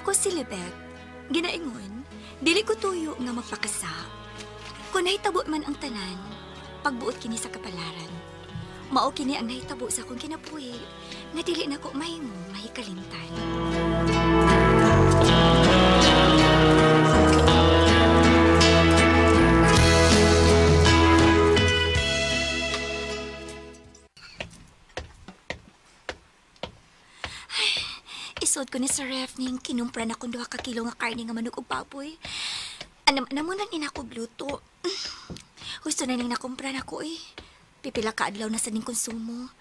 Ako si Libet. Ginaingon, dili ko tuyo nga magpakasa. Kung nahitabo man ang tanan, pagbuot kini sa kapalaran. Mao kini ang nahitabo sa akong kinabuhi nga dili nako mahimo mahikalimtan. Isod ko ni sa ref ning kinumpra na kung 2 ka kilo nga karne nga manok ug baboy. Anam na mo na ni nako gluto. Gusto na ning nakumpra na ko eh. Pipila ka adlaw na sa ning konsumo.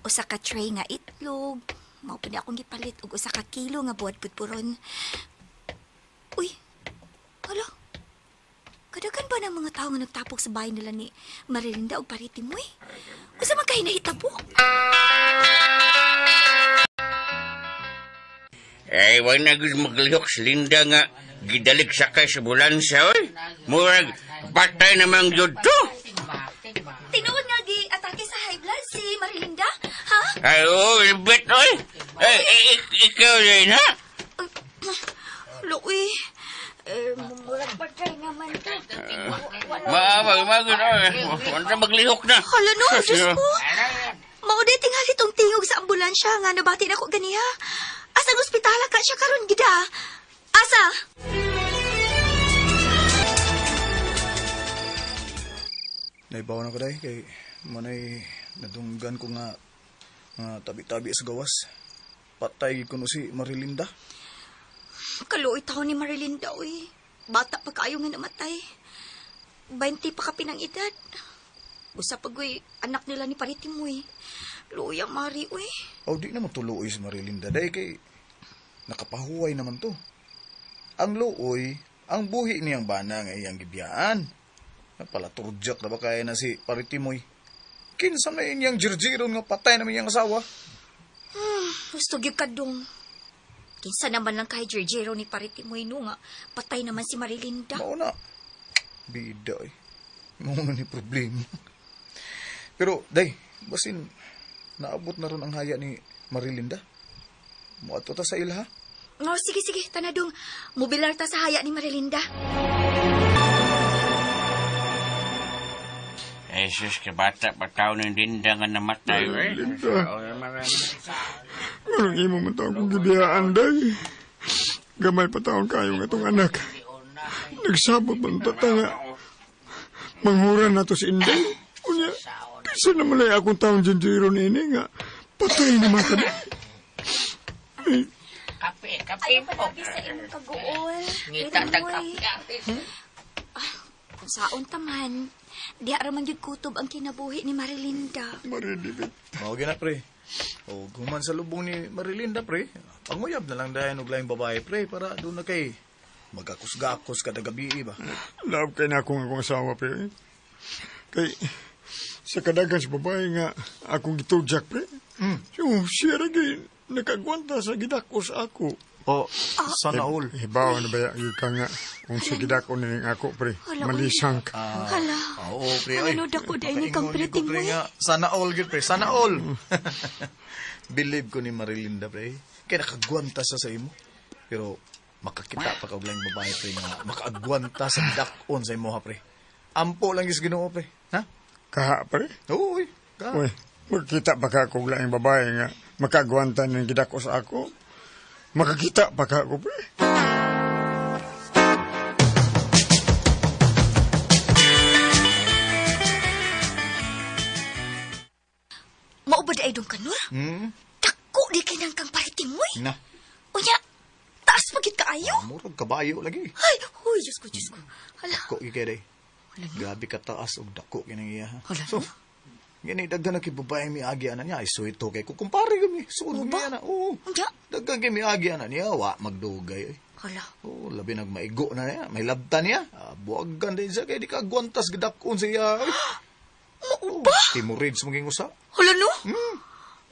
Usa ka tray nga itlog. Mao pa ni akong gipalit og usa ka kilo nga buhat pudpuron. Uy, hala. Kadagan ba ng mga tao nga nagtapok sa bahay nila ni Marilinda og Paritimoy? Usa man kay nahitabo? Ay, wag na gud maglihok si Linda nga gidalig sakay sa ambulansya, oy. Murag, patay namang yun to. Tinuod nga gi atake sa high blood si Marilinda, ha? Ay, oo, libet, oy. Ay, ikaw rin, ha? Luoy, murag patay naman to. Maawag, magod, oy. Wala na maglihok na. Hala no, Diyos ko. Mauday tingali tong tingog sa ambulansya nga nabati na ko ganiha. Asang ospitala ka siya karon gida? Asa? Naibaw na ko day kay manay nadunggan ko nga tabi-tabi sa gawas. Patay ko no si Marilinda. Kaluoy taon ni Marilinda oy. Bata pa kaayo nga namatay. 20 pa kapin ang edad. Usa pa goy anak nila ni Paritimoy. Luoy ang Mari oy. Aw di na matuloy si Marilinda day kay nakapahuway naman to. Ang luoy, ang buhi niyang bana nga iyang gibiyaan. Napalaturjak na ba kaya na si Paritimoy? Kinsa may inyang jirjiron nga patay na iyang asawa? Gusto gyud kadong. Kinsa naman lang kay jirjiro ni Paritimoy no nga patay naman si Marilinda. Mao na. Bida eh. Mao na ni problema. Pero, day, basin naabot na ron ang haya ni Marilinda. Muadto ta sa ilha. Oh, sige, sige, tanadong. Mubilar ta sa haya ni Marilinda. Eh, sus, kabata pa tao ng Linda nga namatay. Linda. Anong imo man taong kong gibiyaan, day? Gamay pa taon kayo nga itong anak. Nagsabot man tata nga. Manghuran na to si Inday. Unya, kinsa naman ay akong taong jinjiro ni nga. Patay naman kami. Kape, kape Ayaw po. palabi sa imong kaguol. Ngita tag kape. Kung saon taman, diha ra man gyud kutob ang kinabuhi ni Marilinda. Marilibit. Mao gyud na, pre. O guman sa lubong ni Marilinda, pre. Panguyab na lang dayon og laing babae, pre, para doon na kay magakusgakos kada gabi ba. Love kay na akong asawa, pre. Kay sa kadagan sa babae nga akong gitudjak, pre. So, siya ra gyud nakagwanta sa gidakos ako. O, sana all. Hibaw na ba yung ka nga kung sa gidako nining ako, pre. Hala, Malisang ka. Hala. Oo, pre. Ano, no, dako dahil ni kang Makaingon ko, pre, Paritimoy. nga. Sana all, gyud, pre. Sana all. Believe ko ni Marilinda, pre. Kaya nakagwanta siya sa imo. Pero makakita pa ka og laing babae, pre, nga makaagwanta sa dakon sa imo, ha, pre. Ampo lang is Ginoo, pre. Ha? Kaha, pre? Oo, uy. Kaha. Uy, magkita pa ka og laing babae nga makagwanta ng gidako sa ako. Makakita pa ka ako, pre. Mao ba di ay dong kanur? Dako di kinang kang Paritimoy. Na. Unya, taas pa gid kaayo. Murag kabayo lagi. Ay, huy, Diyos ko, Diyos ko. Hala. Dako gyud kay day. Grabe ka taas og dako kinang iya, ha. Hala, So, gani daghan na kay babae miagi ana niya ay suito kay kukumpare kami. Suod Ano ba? niya na. Oo. Unya? Daghan kay miagi ana niya wa magdugay oy. Hala. Oh, labi nagmaigo na niya, may labta niya. Buwagan din siya kay di ka agwantas gidakon sa iya. Oy. Mao ba? Timurids maging usa. Hala no?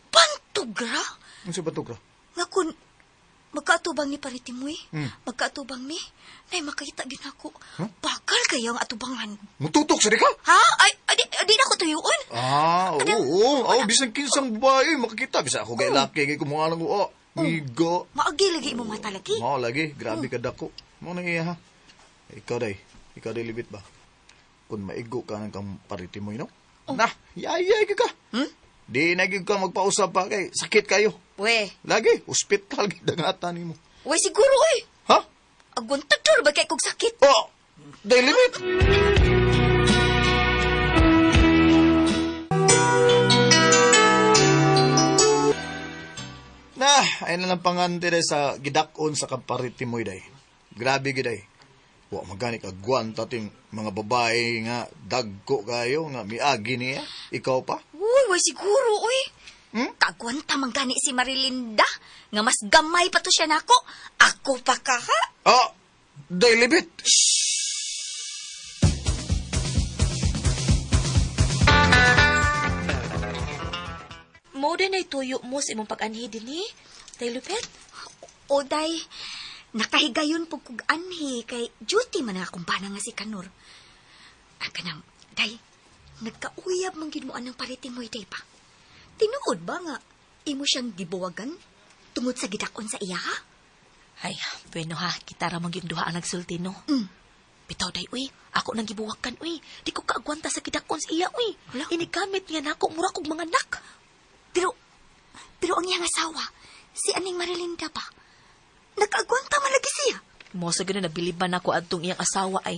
Pantugra? Unsa ba tugra? Nga kun magkaatubang ni Paritimoy, magkaatubang mi, nay makita gyud nako. Bakal kayo ang atubangan. Mututok sa di ka? Ha? Ay, adi na ko tuyuon. Ah, oo, oo. Oh, bisan kinsang babae makakita bisa ako kay laki kay kumuha lang ko. Oh. Migo. Maagi lagi imo mata lagi. Mao lagi, grabe ka dako. Mao na iya ha. Ikaw day, ikaw day libit ba? Kung maigo ka ng kang pariti mo, no? Oh. Na, yayay ka ka. Di na gyud ka magpausap pa kay sakit kayo. We, Lagi, ospital gidangatan nimo. we siguro oy. Ha? Agwantador ba kay kog sakit? Oh, day limit. Na, ay na lang pangante day sa gidakon sa kapariti mo day. Grabe giday. Wa magani kagwanta ting mga babae nga dagko kayo nga miagi niya. Ikaw pa? Uy, way siguro oy. Hmm? Kagwanta man gani si Marilinda nga mas gamay pa to siya nako. Ako pa ka ha? Oh, day libit. Mo din ay tuyo mo sa imong pag-anhi dinhi. Day Lupet. O day, nakahigayon po kog anhi kay duty man ang akong bana nga si Kanor. Ang kanang, day, nagkauyab man gid mo anang pariting mo'y day pa. Tinuod ba nga imo siyang gibuwagan tungod sa gidakon sa iya ha? Ay, bueno ha, kita ra man gyud duha ang nagsulti no. Bitaw day uy, ako nang gibuwakan uy. Di ko kaagwanta sa gidakon sa iya uy. Hala. Inigamit niya nako mura kog mga anak. Pero, pero ang iyang asawa, si Aning Marilinda pa, nakaagwanta man lagi siya. Mo sa ganun nabiliban nako adtong iyang asawa ay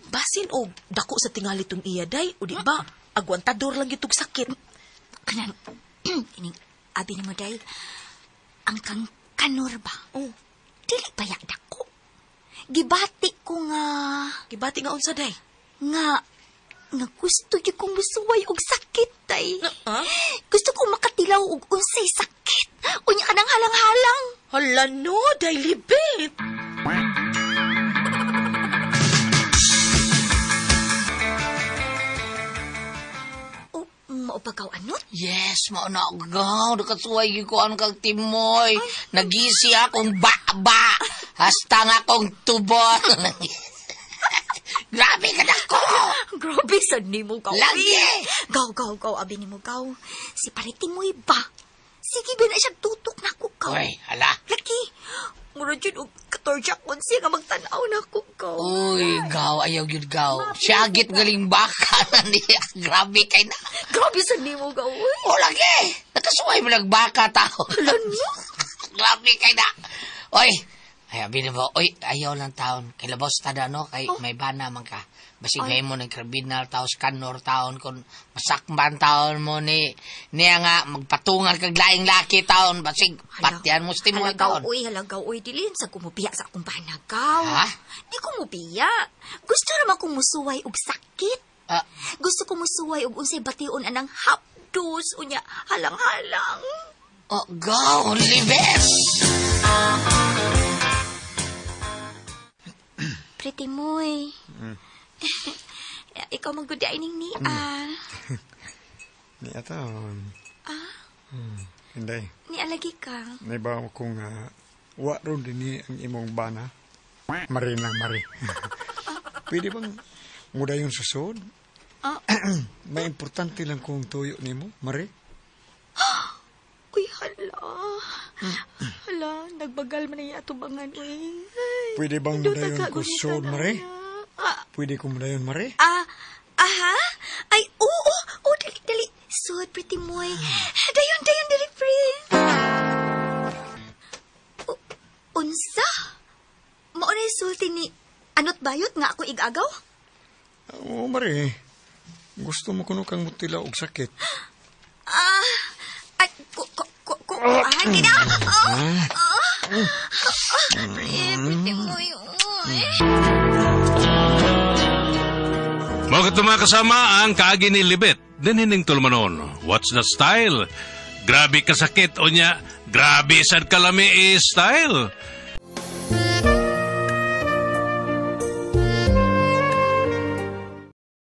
basin og dako sa tingali tong iya day o di ba agwantador lang gyud tog sakit. Kanang, ining abi nimo day, ang kang Kanor ba? Oh, Dili ba ya dako? Gibati ko nga, gibati nga unsa day? nga, nga gusto gyud kong musuway og sakit day. Ha? Gusto kong makatilaw og unsay sakit. Unya ka nang halang-halang. Hala no, day libit. O, maupagaw anot? Yes, mao na gaw. Nakasuway gyud ko ang kag Timoy. Nagisi akong ba-ba. Hasta nga akong tubot. Grabe ka dako. Grabe sad nimo gaw. Lagi! Gaw, gaw, gaw, abi nimo gaw. Si Paritimoy ba? Sige ba na siya tutok na ko gaw. Uy, hala. Laki, mura jud og katorja konsi nga magtan-aw na ko gaw. Uy, gaw, ayaw gyud gaw. Syagit galing baka na niya. Grabe kay na. Grabe sad nimo gaw. Uy. O lagi, nakasuway mo nagbaka tao. Grabe kay na. Oy, ay, abi na ba? Oy, ayaw lang taon. Kay labos tada, no? Kay may bana man ka. Basig oh. Mo ng kriminal taos kanor taon kung masakman taon mo ni niya nga magpatungan kag laing laki taon basig patian mo sa timoy Halagaw, taon. uy, halagaw, uy, dilin sa kumubiya sa akong banagaw. Ha? Di ko mubiya. Gusto naman kong musuway og sakit. Ah. Gusto ko musuway og unsay bation anang hapdos unya halang-halang. Oh, go, libes! Pretty moy. Ikaw magud ay ning niya. Ni ata. Ah? Hindi. Ni alagi ka. Naibaw kong wa ron din ni ang imong bana. Mari na, mari. Pwede bang mudayon susod? Ah. May importante lang kung tuyo nimo, Mari. Uy, hala. Hala, nagbagal man na atubangan, uy. Ay, Pwede bang duta mudayon ka, ko gunita sod, na Mari? niya. Ah, Pwede ko mudayon, Mari? ah, aha? Ay, oo, oo, oo, dali, dali. Sod, pretty moy. Dayon, dayon, dali, pre. Unsa? Mao na yung sulti ni Anot Bayot nga ako igagaw? Oo, Mari. Gusto mo kuno kang mutila og sakit. Ah, ay, ko, ko, ko, ko, ah, gina, ah, ah, ah, pre, pretty moy, uy. Mga ito mga kasama ang kaagi ni Libet. Dinining tulmanon. What's the style? Grabe kasakit o niya, grabe sad kalami style.